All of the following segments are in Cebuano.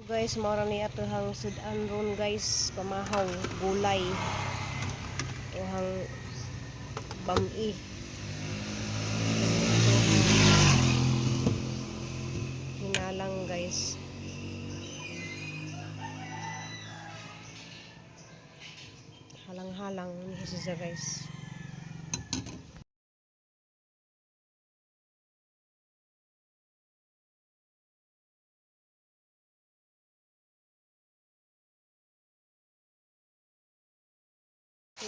Guys, mao ra ni atohang sud-an ron, guys, pamahaw, gulay. Atohang bami. Hinalang, guys. Halang-halang ni siya, guys.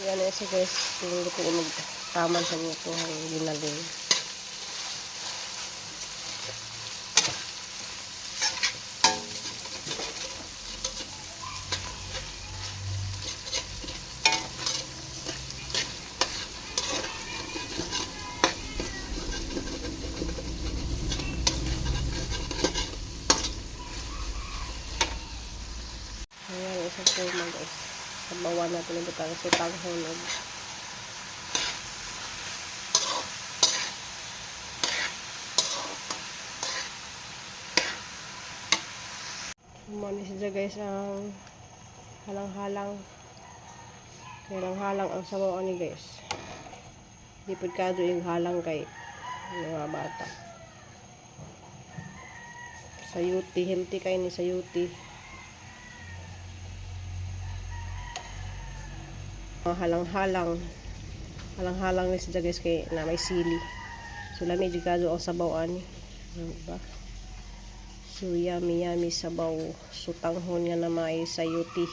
Yan na siya, guys. Tingin ko magtaman sa nito ang ginaling. Ayan, isang forma, guys. Sabawan natin ang butang sa tanghon. Muna siya, guys, ang halang-halang. Kailang halang ang sabaw ani, guys. Di pud kado yung halang kay mga bata. Sayuti, healthy kay ni sayuti. Mga halang-halang. Halang-halang ni siya, guys, kay na may sili. So lami jud kado ang sabaw ani. Ano ba? So yummy yummy sabaw sutanghon nga na may sayuti.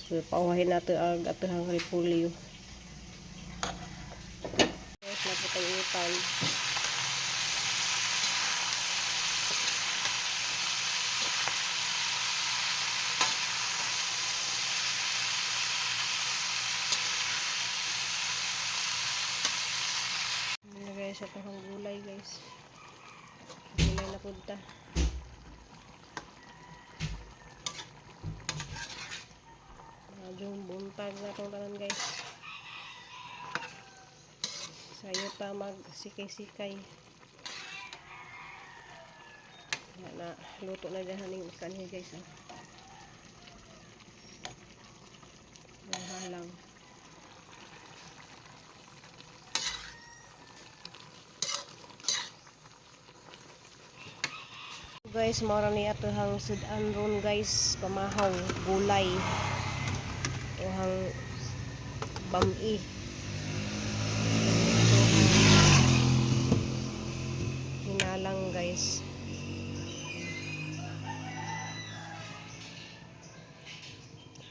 So pauhahin nato ang atohang repolyo. Guys, naputay utan. Ano, guys, atohang gulay, guys. Gulay na punta. Medyo buntag na itong tanan, guys. Sayo ta magsikay-sikay. Yan na, luto na dyan haning kanhi, guys. Ah. Halang. Guys, mao ra ni atohang sud-an ron, guys, pamahaw, gulay. Atohang bami. Hinalang, guys.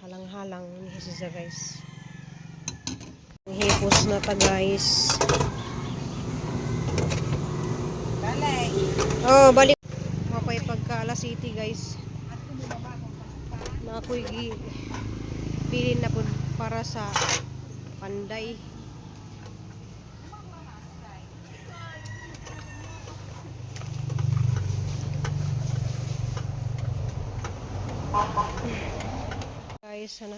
Halang-halang ni siya, guys. Hipos na ta, guys. Balay. Oh, balik. Ako pagka Alas City, guys. Na ako'y bilin na po para sa panday. Guys, sana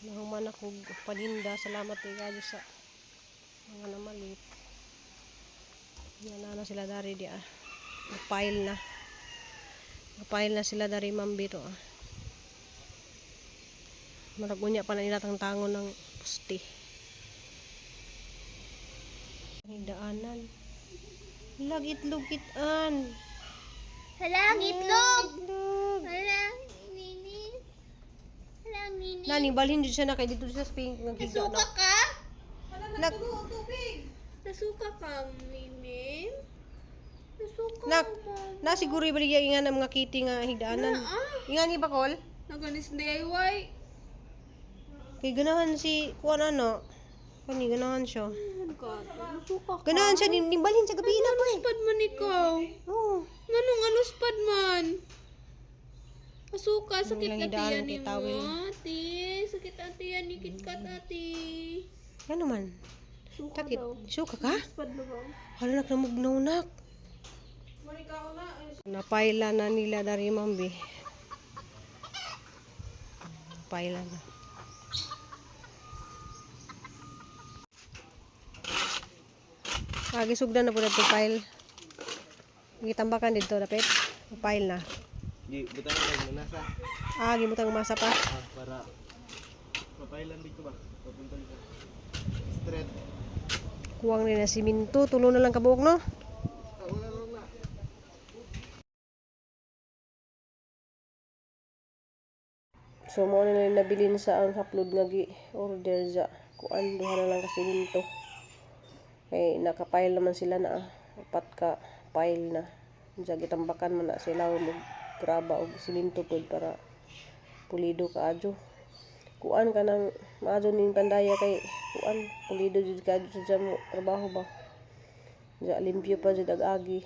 nahuman ako paninda. Salamat kay God sa mga namalit. Yan na sila dari di ah. Pile na. Pile na sila dari mambito ah. Marag unya pa na nila tangtangon ng puste. Ay, daanan. Lagit-lugitan. Hala, ang itlog! Itlog. Hala, nini. Hala, nini. Nani, balhin dyan siya na kay dito siya sa pink ng higa Nasuka na. ka? Nak, Nasuka ka, Mimim? Nasuka Nak, ka, mama. na siguro ibaligya inga ng mga kitty nga higdaanan. Ah, Inga ni bakol? naganis DIY. Kay ganahan si kuan ano. Kani ganahan siya. Ano ka? Nasuka ka? Ganahan siya ning balhin sa gabi na ko eh. Anuspad man ikaw? Oo. Manong anuspad man? Nasuka, sakit Ang ati hidaan yan kay ni tawil. mo, ate. Sakit ati yan ni KitKat ate. Ano man? Suka Takit. daw. Suka ka? Anuspad na ba? Hala nak namugnaw nak. Napaila na nila dari mambi. Paila na. Agi sugdan na po dito pile. Gitambakan dito dapit. Pile na. Di, butang lang manasa. Ah, gimutang masa pa. Ah, para mapailan dito ba? Papunta dito. Straight. Kuwang ni na siminto, tulo na lang kabuok, no? Wala lang na. So mo na lang nabilin sa ang hapload nga gi order ja. Kuan duha na lang ka siminto. Kay nakapile naman sila na ah. Upat ka pile na. Diya gitambakan man na sila og graba og siminto pod para pulido kaadyo. Kuan ka nang maadyo ning pandaya kay kuan pulido jud kaadyo sa mo trabaho ba. Diya limpyo pa jud ag agi.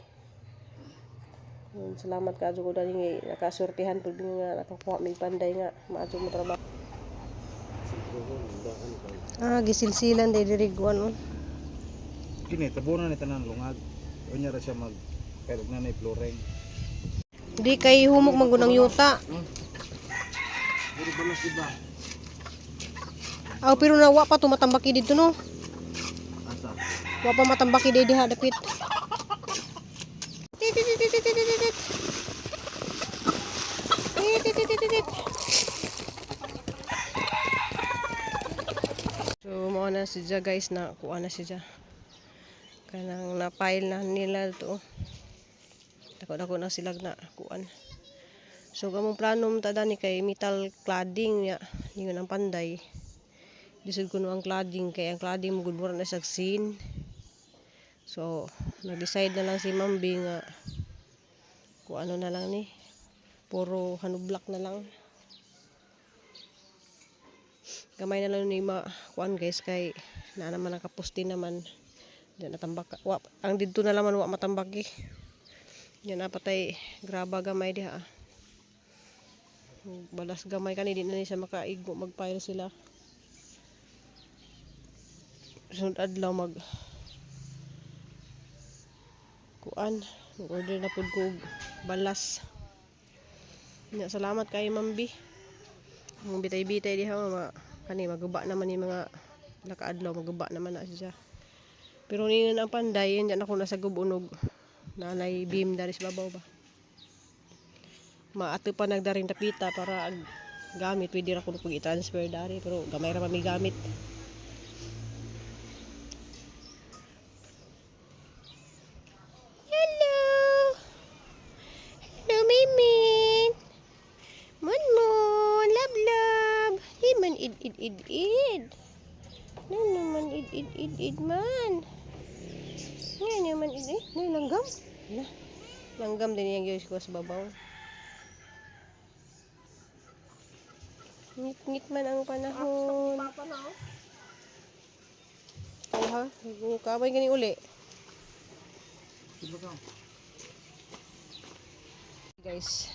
Salamat kaadyo ko dani ngay nakasurtihan pud mi nga nakakuha mig panday nga maadyo mo trabaho. Ah, gisilsilan day diri kuan oh. Kini tabunan ni tanan lungag. Unya ra siya mag pero na nay flooring. Di kay humok man gud ang yuta. Puro balas diba? Aw pero na wa pa tumatambaki dito, no. Asa? Wa pa matambaki day diha dapit. Tit tit tit tit tit tit tit. Tit tit tit tit tit. So mao na si Ja, guys, na kuha na si Ja. Kanang na-file na nila to. Dako-dako na sila na kuan. So gamong plano mo ta dani kay metal cladding ya. Ningon ang panday. Lisod kuno ang cladding kay ang cladding mo gud mura na sa sin. So nag-decide na lang si Ma'am B nga kung ano na lang ni. Puro hanublak na lang. Gamay na lang ni ma kuan, guys, kay na naman nakaposte naman. Diyan natambak. Wa, ang didto na laman wa matambak eh. Yan napatay graba gamay diha. Ah. Balas gamay kani di na ni siya makaigo magpile sila. Sunod adlaw mag kuan, order na pud ko og balas. Nya, salamat kay Ma'am B. Ang bitay-bitay diha mga kani maguba naman ni mga nakaadlaw maguba naman na siya. Pero ningon ang panday, hindi na ako nasa gubunog. Nanay beam dari sa babaw ba. Maato pa nagdaring tapita para ang gamit pwede ra kuno pag i-transfer dari pero gamay ra pa may gamit. Hello. Hello, Mimin. Mon mon, love love. Di man id id id id. No naman id id id id man. Nga naman id eh. No, langgam. Na. Langgam din yung Diyos ko sa babaw. Ngit-ngit man ang panahon. Papa na oh. Ay ha, kamay gani uli. Guys,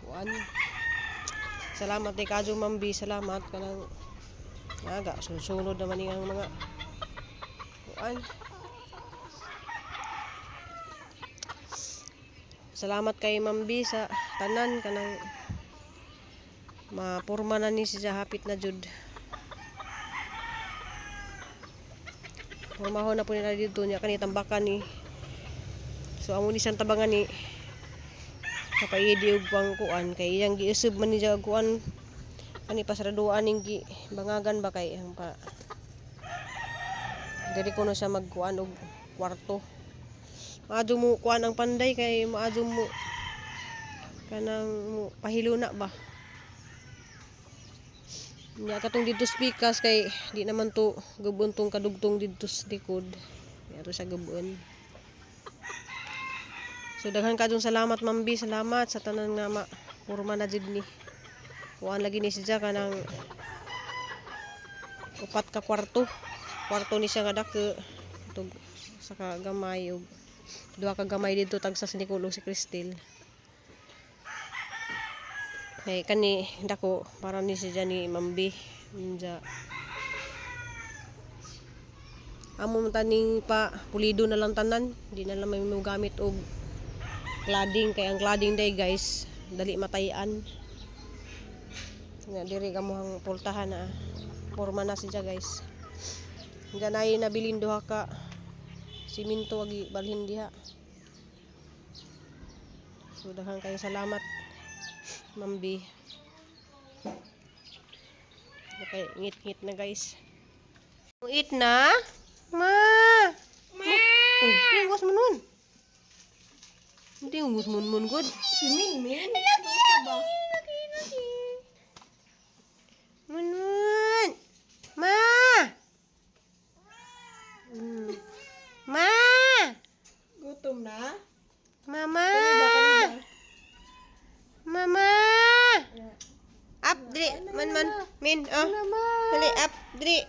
kuan. Salamat ni Kadyo Mambi, salamat kanang naga sunod naman ni ang mga kuan. Salamat kay Mambi sa tanan kanang mapurma na ni siya hapit na jud. Purmahon na po nila dito niya kani tambakan ni. So amo ni siyang tabangan ni kapaidi og pang kuan kay iyang giusab man ni siya og kuan kani pasaraduan ning gi bangagan ba kay ang pa diri kuno siya magkuan og kwarto. Maadyo mo kuan ang panday kay maadyo mo kanang mo pahiluna ba. Nya katong dito speakers kay di naman to gubon tong kadugtong dito sa likod. Meron sa gubon. So daghan kadtong salamat, Ma'am B, salamat sa tanan nga ma purma na jud ni. Kuan lagi ni siya kanang upat ka kwarto. Kwarto ni siya nga dako. Tug sa ka gamay ug duha ka gamay didto tagsa si Nicole ug si Cristel. Kay kani dako para ni siya ni Ma'am B. Unja. Amo man taning pa pulido na lang tanan, di na lang may gamit og cladding kay ang cladding day, guys, dali matayan. Nga diri kamuhang pultahan na porma na siya, guys. Ganay nabilin duha ka siminto agi balhin diha. So daghan kayong salamat, Ma'am B. Okay, ngit-ngit na, guys. Eat na? Ma! Ma! Oh, tingos mo nun. Hindi mo nun, good. Si Min Min. Laki, laki, laki. Munmun! Ma! Ma! Gutom na? Mama! Mama! Up, diri. Man, man. Min, oh. Dali, up, diri.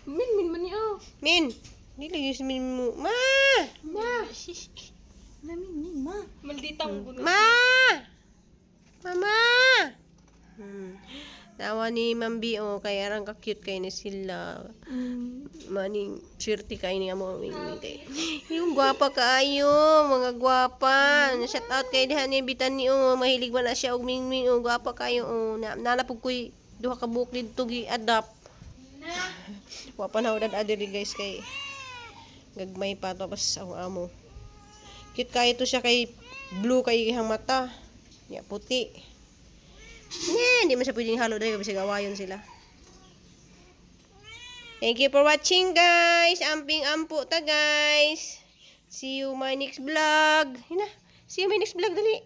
Min Min man ni oh. Min. Dili, use min mo. Ma! Ma. Na Min Min ma. Malditang guno. Ma! Mama! Tawa ni Ma'am B, oh, kay arang ka-cute kay ni sila. Maning swerte kay ni amo min kay. Yung gwapa kaayo, mga gwapa. Shout out kay diha ni bitan ni oh, mahilig man na siya og mingming oh, gwapa kayo oh. Na, nalapog koy duha ka buok didto gi-adapt. Wa pa na udad adiri, guys, kay gagmay pa tapos ang amo. Cute kayo to siya kay blue kay ihang mata. Ya puti. Ne, hindi man siya pwedeng halo dahil kasi gawayon sila. Thank you for watching, guys. Amping ampo ta, guys. See you my next vlog. Hina. See you my next vlog dali.